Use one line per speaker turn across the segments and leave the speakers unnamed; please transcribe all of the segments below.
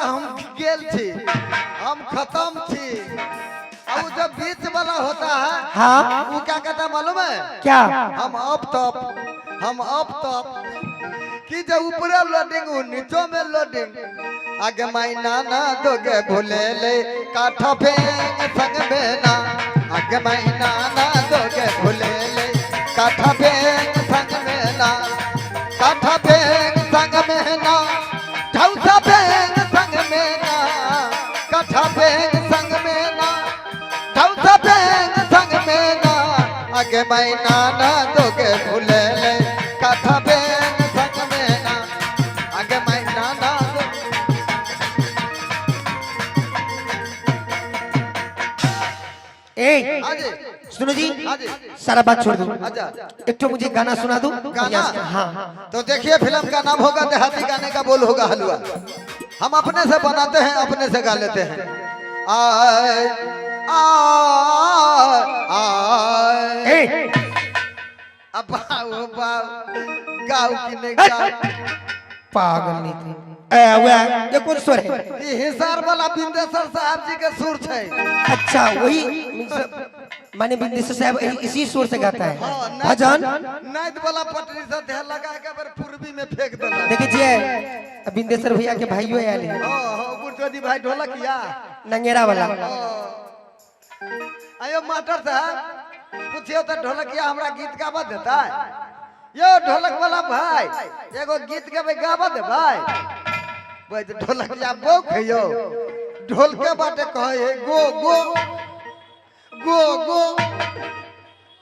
तऽ हम गेल छी, हम खत्म छी। और वो जब बीच वाला होता है,
हाँ।
वो क्या कहता है मालूम है?
क्या?
हम अप तप, हम अप तप कि जब ऊपर लोडिंग वो नीचो में लोडिंग। आगे महीना ना दोगे भूले ले काठा फेंग संग में ना, आगे महीना ना दोगे भूले ले काठा फेंग संग में ना, काठा फेंग संग में ना, ढौसा फेंग संग में ना, काठा फेंग संग में ना, ढौसा फेंग संग में ना, आगे महीना ना दोगे भूले ले काठा फेंग संग में ना, आगे महीना ना दो।
ए
हाँ जी।
सुनो जी,
हाँ जी।
सारा बात छोड़ दो।
अच्छा।
एक तो मुझे गाना सुना दो।
गाना?
हाँ।
तो देखिए, फिल्म का नाम होगा देहाती, गाने का बोल होगा हलवा। हम अपने से बनाते हैं, अपने से गा लेते हैं। आए आए आए।
ए
अब बाऊ बाऊ गाओ कि नहीं गाओ?
पागल नहीं थे। ए वह ये कौन स्वर है?
ई हिसार वाला बिंदेश्वर साहब जी के सुर छै।
अच्छा, वही माने बिंदेश्वर साहब इसी सुर से गाता है
हाँ,
भजन।
नाइट वाला पटरी से देह लगा के फिर पूर्वी में फेंक देला।
देखिए जी, अब बिंदेश्वर भैया के भाइयों आयल है।
हाँ हाँ, गुरजोदी भाई ढोलकिया
नंगेरा वाला।
आयो मास्टर साहब, पूछियो तो ढोलकिया हमरा गीत गाबा देता है? यो ढोलक वाला भाई, एगो गीत गाबे गाबा दे भाई। भाई तो ढोलकिया बो खइयो ढोल के बाटे कहे गो गो गो गो।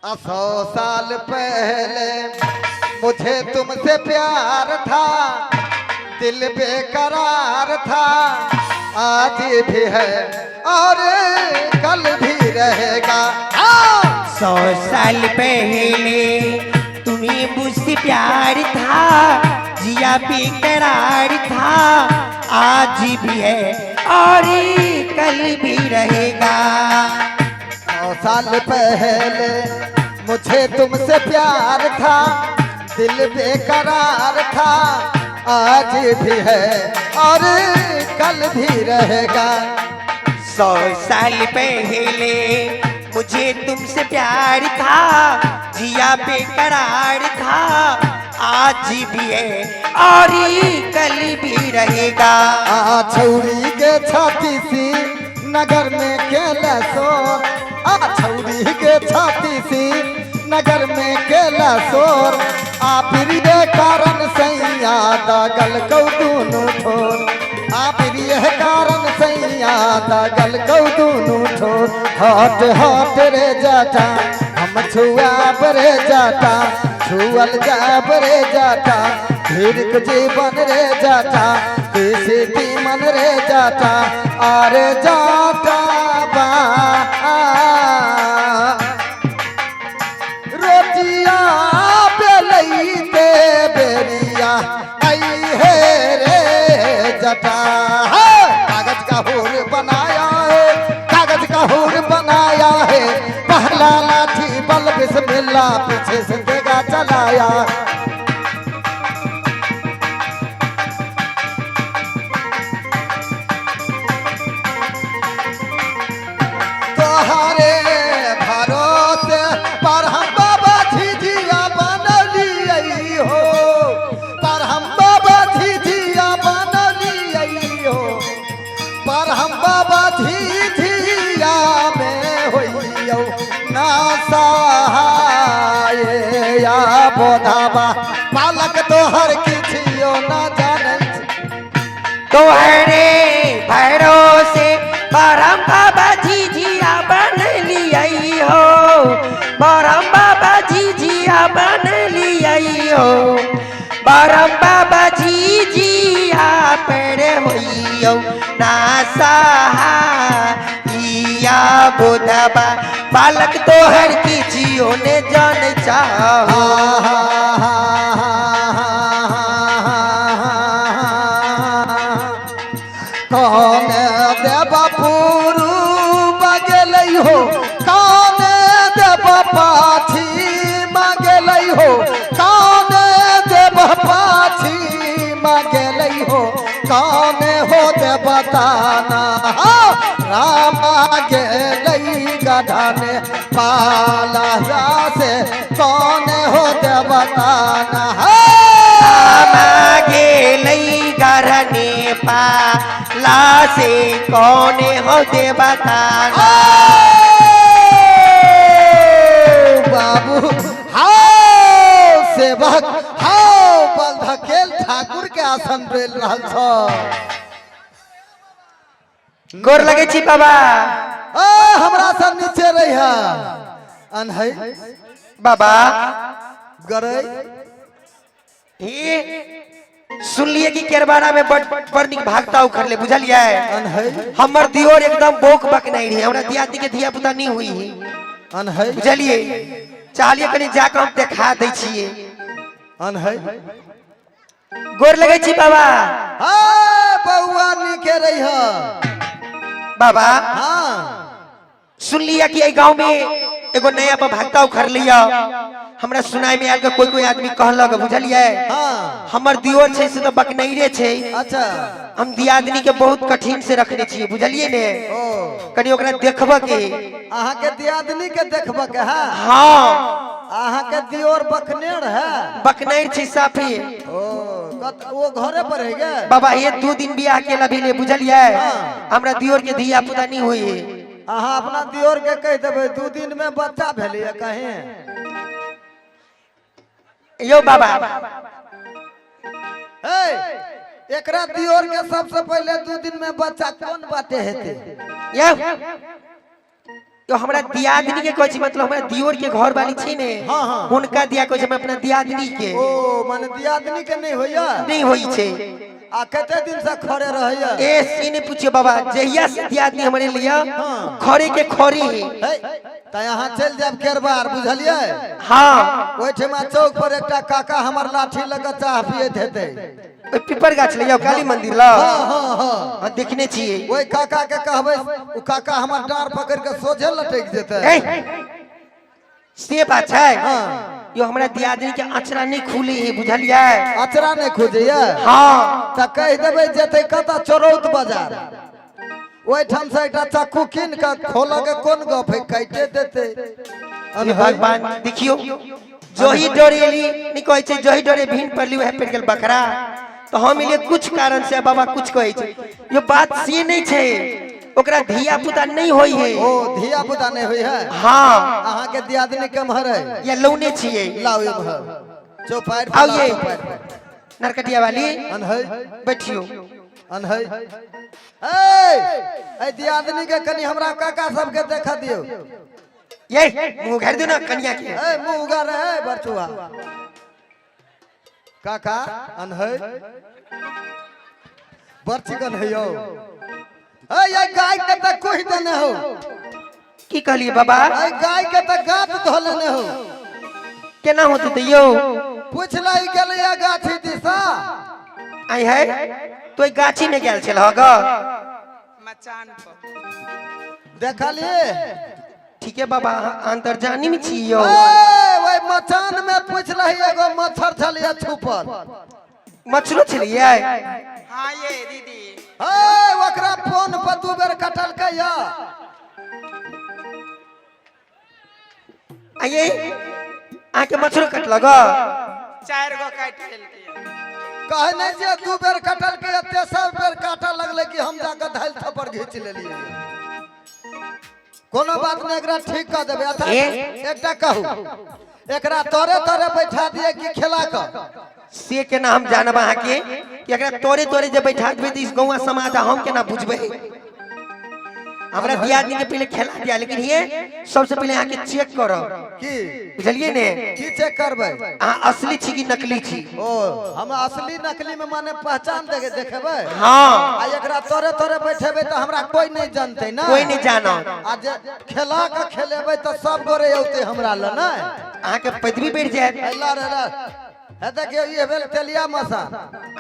100 साल पहले मुझे तुमसे प्यार था, दिल बेकरार था, आज भी है और कल भी रहेगा। हाँ!
100 साल पहले तुम्हें मुझसे प्यार था, जिया बेकरार था, आज भी है और कल भी रहेगा।
100 साल पहले मुझे तुमसे प्यार था, दिल बेकरार था, आज भी है और कल भी रहेगा।
100 साल पहले मुझे तुमसे प्यार था, जिया बेकरार था, आज भी है और कल भी रहेगा।
आ छौरी के छाती सी नगर में केला शोर, आ छौरी के छाती सी नगर में केला शोर, आ प्रिय कारण सैया दागल कौ दुनू ठोर, आ प्रिय कारण सैया दागल कौ दुनू ठोर। हट हट रे जाटा हम छुआ रे जाटा, छुअल जाब रे जाटा, धीरक जीवन रे जाटा, किसी मन रे जाटा, आरे जाटा बा रोटिया बेलैते बेरिया आई हे रे जटा। कागज का होर बनाया है, कागज का होर बनाया है, पहला लाठी बल बिस्मिल्लाह पीछे से देगा चलाया। तोहरे भरोसे पर हम बाबा झिझिया बनलियै हो, पर हम बाबा झिझिया बनलियै हो, पर हम बाबा झिझिया में होइयौ ना सहाय या बोधाबा, पालक तोहर किछियो ना जानै।
तोहरे भरोसे परम बाबा झिझिया बन लियै हो, परम बाबा झिझिया बन लियै हो, परम बाबा झिझिया पर होइयौ ना सहाइया बोधबा, बालक तोहर किछियो ने जानै चाहो।
कौन देवा पुरु बगेलै हो, कौन देवा पाछी मगेलै हो, कौन देवा पाछी मगेलै हो, कौन हो देवताना। रामा गेलई गढ़ने पाला से कौन हो देवताना।
रामा गेलै गरने पाला से कौन हो देवताना।
बाबू हाओ सेवक हाओ बलधकेल ठाकुर के आसन बेल रहल छ।
गोर लगे छी बाबा।
ए हमरा सब नीचे रही है अनहै
बाबा
गरै।
हे सुनलिए कि केरबाड़ा में बड़ बड़ निक भागता उखड़ले, बुझलिए?
अनहै
हमर दियोर एकदम बोक बक नहीं रही, हमरा दियादी के धिया पुता नहीं हुई है,
अनहै
बुझलिए? चाहलिए कनी जाके हम देखा दै छिए।
अनहै
गोर लगे छी बाबा।
हे बउआ नीके रही है
बाबा।
हाँ
सुनलिए कि एहि गांव में एगो नया पर भागता उखड़ लिया, हमरा सुनाई में आयल के कोई कोई आदमी कहलक, बुझलिए?
हाँ
हमर दियोर छै से तो बकनैरे छै।
अच्छा।
हम दियादनी के बहुत कठिन से रखने छियै, बुझलिए ने?
ओ
कनी ओकरा देखबऽ के।
अहाँ के दियादनी के देखबऽ के है?
हाँ।
अहाँ के दियोर बकनेर है?
बकनैर छै साफे।
ओ वो घरे पर है गे?
बाबा ये 2 दिन बियाह के भेले, बुझलिए?
हाँ।
हमरा दियोर के धिया पुता नहीं हुई है।
अहाँ अपना दियोर के कह देबै 2 दिन में बच्चा भेलिए कहीं।
यो बाबा।
हे एकरा दियोर के सबसे पहले 2 दिन में बच्चा कौन बाटे हेते?
यो यो हमरा दियादनी के कहै छी, मतलब हमरा दियोर के घर वाली छी ने,
हाँ, हाँ।
हुनका दिया कहै छी हम अपना दियादनी के।
ओ माने दियादनी के नहीं होइया?
नहीं होई छै।
आ कते दिन से खड़े रहैया?
ए से नहीं पूछियो बाबा, जहिया से दियादनी हमरे लिया
हाँ।
खड़े के खड़ी है।
हे त यहाँ चलि जायब केरबार, बुझलिए?
हाँ।
ओहिठमा चौक पर एकटा काका हमर लाठी लऽ कऽ चाह पियैत हेतै।
ओहि पिपर गाछ ले जाओ काली मंदिर ला।
हाँ हाँ हाँ।
हाँ देखने छियै।
ओहि काका के कहबै, ओ काका हमर डाँर पकड़ के सोझे लटकि जेतै।
ए से बात छै।
हाँ।
यो हमरा दियादनी के अचरा नहीं खुली है, बुझलिए?
अचरा नहीं खुजैया?
हाँ।
तऽ कहि देबै जेतै कतऽ, चोरौत बाजार, ओहिठाम से एकटा चक्कू कीन कऽ खोलऽ के कोन गप है, काटे देतै।
हे भगवान देखियो, जोही डरे एली नहीं कहै छै, जोही डरे भीन पड़ली वह पड़ गेल बकरा। तो हम एलिए कुछ कारण से बाबा कुछ कहै छै, यो बात से नहीं छै, ओकरा धिया पुता नहीं होई है।
ओ धिया पुता नहीं होई है?
हाँ।
अहाँ के दियादनी केम्हर है?
या लौने छियै।
लाउ एम्हर चौपाड़ि पर।
आओ
लाउ
ये।
चौपाड़ि पर।
नरकटिया वाली
अनहै
बैठियो।
अनहै ए ए दियादनी के कनी हमरा काका सबके देखा दियौ।
ये मुंह घेर दियो ना कनिया के।
ए मुंह उगा रहे बरचुआ काका। अनहै बड़ चिकन है यौ। ए ये गाय के त कोहि देने हो।
की कहलिए बाबा?
ए गाय के त गात धो लेने हो।
केना होते त यौ?
पूछ लई गेलैया गाछी दिशा।
आई है तो ई गाछी में गेल छल ग।
मचान पर
देखलिए?
ठीक है बाबा, अहाँ अंतर्जानी में छी यौ।
ए ओहि मचान में पूछ लही एगो मच्छर छलिए छुपल।
मच्छरो छलिए?
हाँ ये दीदी।
ए ओकरा फोन पर 2 बेर कटलकै या।
आइए अहाँ के मच्छरो कटलक?
4 गो काटि लेलकै।
कहे नहीं जे 2 बेर कटलकै, तेसर बेर काटऽ लगलै कि हम जाके धाइल थप्पड़ घींच लेलियै। कोनो बात नहीं, एकरा ठीक कऽ देबै। अच्छा एकटा कहू, एकरा तोरे तोरे बैठा दिए कि खेला कऽ?
से केना हम जानब अहाँ के कि एकरा तोरे तोरे जे बैठा देबै तऽ इस गौवा समाज हम केना बुझबै? हमरा दियादनी के पहले खेला दिया, लेकिन ये सबसे पहले अहाँ के चेक करब।
की
बुझलिए ने?
की चेक करबै?
अहाँ असली छी कि नकली छी?
ओ हम असली नकली में माने पहचान देखे देखेबै।
हाँ।
आ एकरा तोरे तोरे बैठेबै तऽ हमरा कोई नहीं जानतै ना।
कोई नहीं जानत।
आ जे खेला के खेलेबै तऽ सब गोरे औतै हमरा लग ना।
अहाँ के पदवी बढ़ि जायत।
अल्लाह रे रे। हे देखियौ ई भेल तेलिया मसान।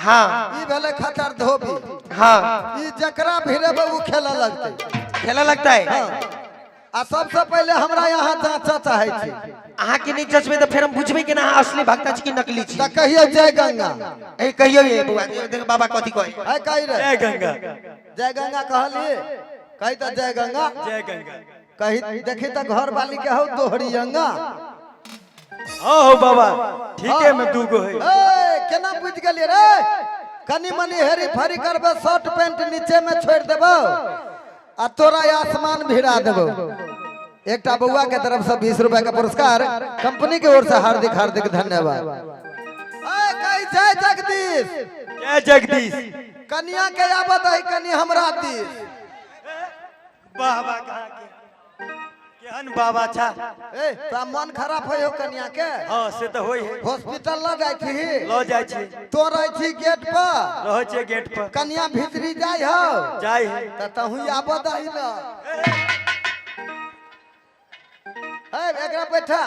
हाँ।
ई भेलै खतर धोबी।
हाँ।
ई जकरा भिड़ेबै ओ खेलऽ लगतै।
खेलऽ लगतै?
हाँ। आ सबसे पहिले हमरा यहाँ जांचा चाहे छी।
अहाँ के नहि जचबै तऽ फेर हम बुझबै केना अहाँ असली भक्ता छी कि नकली छी।
तऽ कहियो जय गंगा।
ए कहियो ये बौआ, देख बाबा कथी कहै।
है कही रे।
जय गंगा।
जय गंगा कहलिए, कही तऽ जय गंगा।
जय गंगा।
कही देखी तऽ घर वाली के हौ दोहरी अंगा।
हाँ हो बाबा, ठीके में दूगो है।
ए केना बुझ गेलिए रे? कनी मनी हेरी फेरी करबे, शर्ट पैंट नीचे में छोड़ देबो आ तोरा आसमान भिड़ा देबो। एकटा बउआ के तरफ से 20 रुपए का पुरस्कार कंपनी के ओर से हार्दिक हार्दिक धन्यवाद। ए कही जय जगदीश।
जय जगदीश।
कनिया के आवत है कनी हमरा दिस।
वाह वाह, कहाँ के केहन बाबा छा।
ए तो मन खराब है हो कनिया के?
हाँ से तो होई है।
हॉस्पिटल ल जाय छी?
ल जाय छी।
तो रह छी गेट पर?
रह छी गेट पर।
कनिया भीतरी जाय हो?
जाय है।
त तहु आवत है न। ए एकरा बैठा।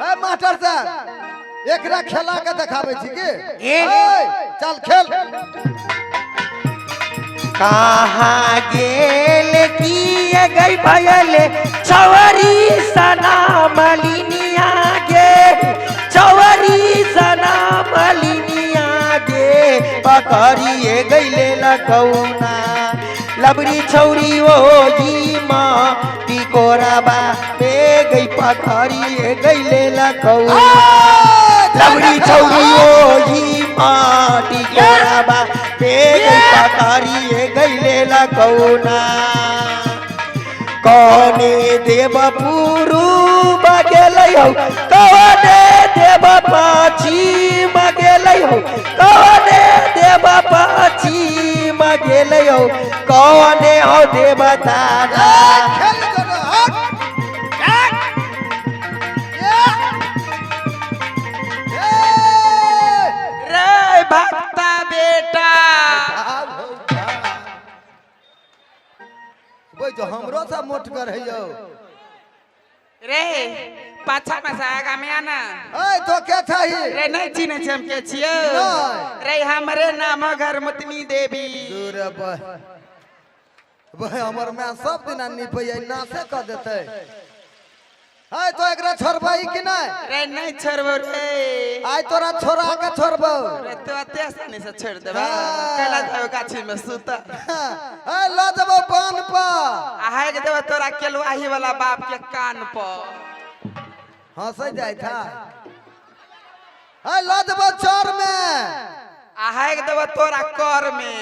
ए मास्टर साहब एकरा खेला के देखाबै छी की?
ए।
ए, चल खेल।
कहाँ गेल किए गई भयल चवरी सना मलिनिया गे, चवरी सना मलिनिया गे, पकड़िए गईले लकौना लबरी छौरी ओ माँ टिकोराबा पे गई पकड़िए गईले लकौना लबरी छौरी ओ माँ टिकोराबा पे गई पकड़िए गईले लकौना। कौने देव पुरु गेलै हौ, कौने देव पश्चिम गेलै हौ, कौने देव पश्चिम गेलै हौ, कौने हौ देवता।
खेल जरा, हट। ए।
रे भक्ता बेटा।
ओइ जो हमरो से मोट कर है यौ।
रे पाछा में से आगा में आना।
ए तो के छही?
रे नहीं चिन्है छी हम के छियौ।
नहीं।
रे हमरे नाम है घरमुतनी देवी।
दूर बह बह, हमर माय सब दिना निपैया नासे क देतै। है तो एकरा छोड़बही कि नहीं?
रे नहीं छोड़बो रे।
आइ तोरा छोड़ा के छोड़बो।
रे तो अते आसानी से छोड़ देबो।
हाँ।
कैला जाबो गाछी में सुत।
ए ल जेबो बान्ह पर।
आ हाक देबो तोरा केलुआही वाला बाप के कान पर।
हंसै जाय था। ए ल जेबो चर में।
आ हाक देबो तोरा कर में।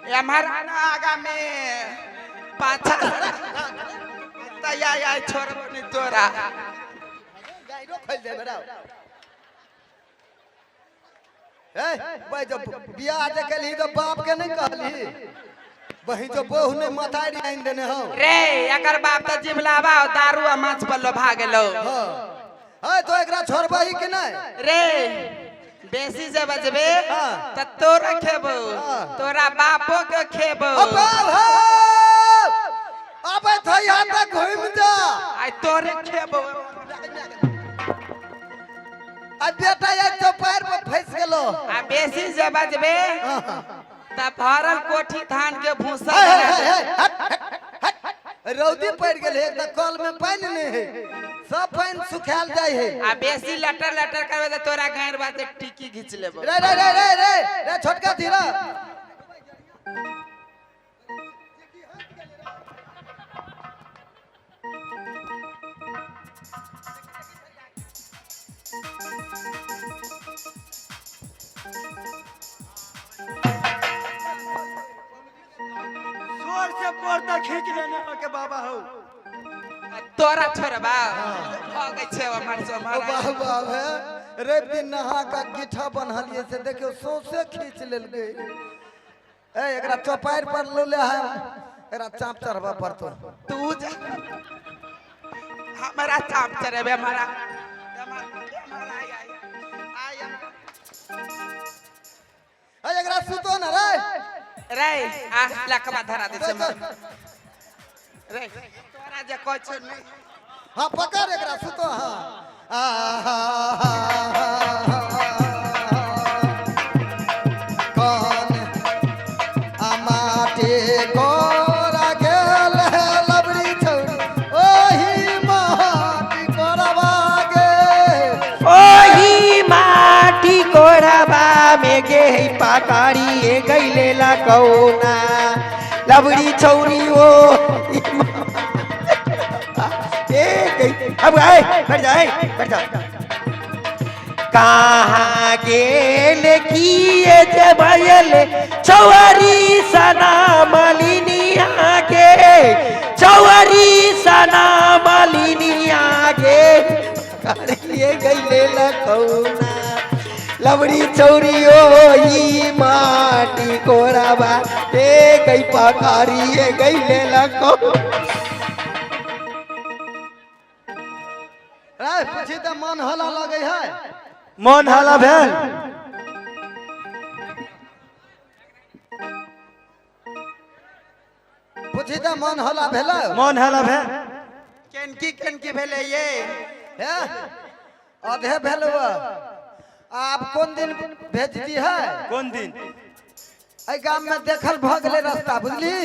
एम्हर आगा में पाछा तैया आइ छोड़बो नहीं तोरा।
गाइरो खोल दे बेटा। ए भाई जब बियाह जे केलही तो बाप के नहीं कहली, बही जो बहू ने मतारी आनि देने हौ।
रे एकर बाप त जिमलाबा दारू आ माछ पर लोभा गेलो।
हाँ। ए तो एकरा छोड़बही कि नहीं?
रे बेसी जे बजबे
हाँ।
त तोरा खेबो,
हाँ।
तोरा बापो के खेबो।
ओ बाप हो, अबे थैया तक घुम जा।
आइ तोरे खेबो।
आ बेटा ये चौपार पर फंस गेलो।
आ बेसी जे बजबे त भरल कोठी धान के भूसा
हे, हे,
बना
हे,
दे।
हट, हट, हट। रौदी पड़ गेल है, त कल में पानि नहीं है, सब पानि सुखायल जाय है।
आ बेसी लटर लटर करबे त तोरा गाँड़ बाटे टिकी घीच लेबो।
रे रे रे रे रे रे छोटका धीरा।
जोर से पर्दा खींच लेने के बाबा हो।
तोरा छोड़बा हो गई छे हमर सोमर।
वाह वाह है, रवि दिन नहा का गिठा बनहलिए से देखियो सौंसे खींच लेल गई। ए एकरा चौपार पर लो ले है, एकरा चाप चढ़बा पड़तो।
तू जा हमरा चाप चढ़ेबे, हमरा
ए एकरा सुतो ना रे।
रे आ लकवा धरा दे छे रे, तोरा जे कहै छौ नहीं।
हाँ पकड़ एकरा सुतो। हाँ आहा कौन अमाटे को
पाकारी ए गईले ला कौना लबड़ी छौरी ओ ए गई। अब आए बैठ जा, ए, बैठ जा। कहाँ गेल किए जे भयल चौरी सना मालिनिया के, चौरी सना मालिनिया के करिए गईले लखौना लवड़ी चौरी ओ ई माटी कोराबा ए गई पकारिए गईले लखौ।
रे पूछी तऽ मन हला लगै है।
मन हाला भेल।
पूछी तऽ मन हला भेल।
मन हाला भेल।
केनकी केनकी भेलै ये?
हे आधे भेल। आप कोन दिन भेजती है?
कोन दिन?
एहि गाम में देखल भऽ गेलै रास्ता, बुझली?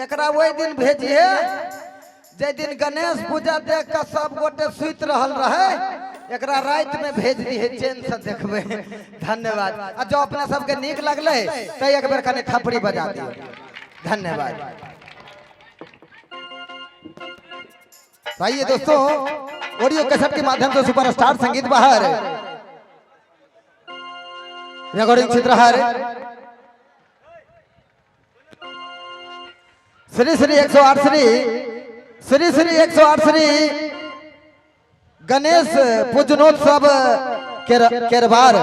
एकरा ओहि दिन भेजिहे जाहि दिन गणेश पूजा देख कऽ सब गोटे सुति रहल रहे। एकरा राति में भेज दिहे, चैन से देखबै। धन्यवाद। आ जो अपना सबके नीक लगलै तऽ एक बेर कनि थपड़ी बजा दियौ। धन्यवाद। आइए दोस्तों, ऑडियो कैसेट के माध्यम से सुपरस्टार संगीत बाहर रिकॉर्डिंग चित्रहार श्री श्री 108 श्री श्री श्री 108 श्री गणेश पूजनोत्सव केरबार।